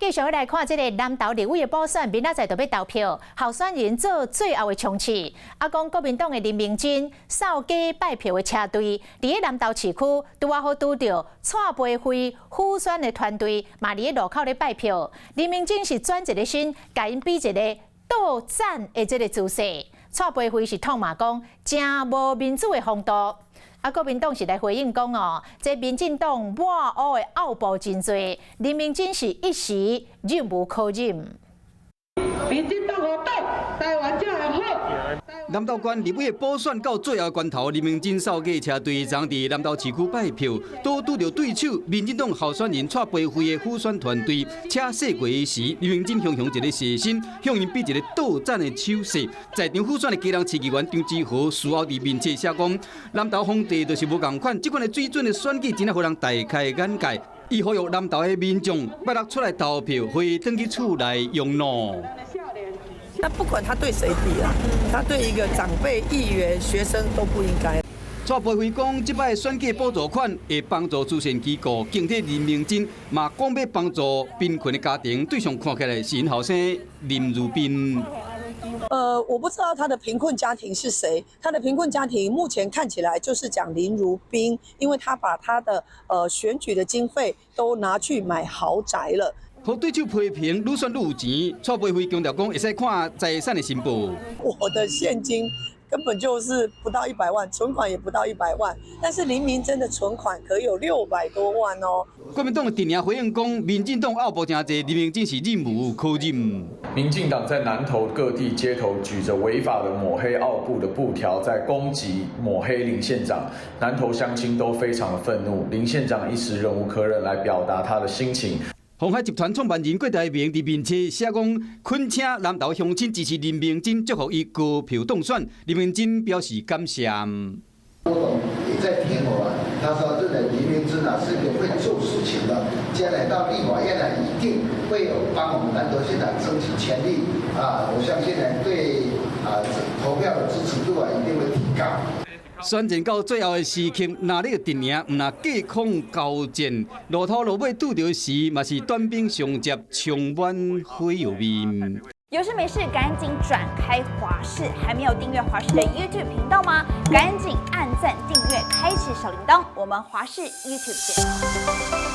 繼續來看這个南投立委的補選，明仔載就欲投票，候選人做最後的衝刺。啊，講國民黨的林明楨掃街拜票的車隊，佇咧南投市區拄仔好拄著蔡培慧輔選的團隊，嘛佇咧路口咧拜票。林明楨是轉一个身，共𪜶比一个倒讚的這个姿勢。蔡培慧是痛罵講，誠無民主的風度。啊，國民黨是來回應講哦，這民進黨抹烏的奧步真濟，林明楨是一時忍無可忍。民進黨予倒，台灣才會好。南投縣立委的補選到最後關頭，林明楨掃街車隊昨佇南投市區拜票，都拄著對手民進黨候選人蔡培慧的輔選團隊車駛過時，林明楨雄雄一个斜身，向𪜶比一个倒讚的手勢。在場輔選的基隆市議員張志豪事後佇面冊寫講，南投風地就是無仝款，這款的水準的選舉真正予人大開眼界。伊呼籲南投的民眾拜六出來投票，予伊轉去厝內養老。那不管他對誰比啊，他對一個長輩、議員、學生都不應該。蔡培慧講，這擺選舉補助款會幫助慈善機構，敬替林明楨嘛講欲幫助貧困的家庭，對象看起來是𪜶後生林如彬。我不知道他的貧困家庭是誰，他的貧困家庭目前看起來就是講林如彬，因為他把他的選舉的經費都拿去買豪宅了。予對手批評愈選愈有錢，蔡培慧強調講會使看財產的申報。我的現金根本就是不到100萬，存款也不到一百萬，但是林明楨的存款可有600多萬哦。國民黨陣營回應講，民進黨奧步誠濟，林明楨是忍無可忍。民進黨在南投各地街頭舉着違法的抹黑奧步的布條，在攻擊抹黑林縣長，南投鄉親都非常的憤怒，林縣長一時忍無可忍，來表達他的心情。鴻海集團創辦人郭台銘佇面冊寫講，懇請南投鄉親支持林明楨，祝福伊高票當選。林明楨表示感謝。郭董也在挺我啊，他說這個林明楨啊是個會做事情的，將來到立法院呢一定會有幫我們南投縣長爭取權利啊，我相信呢對啊投票的支持度啊一定會提高。選戰到最後的時刻，若你陣營毋若隔空交戰，路頭路尾拄著時，嘛是短兵相接，充滿火藥味。有事沒事，趕緊轉開華視，還沒有訂閱華視的 YouTube 頻道嗎？趕緊按讚、訂閱、開啟小鈴鐺，我們華視 YouTube 見。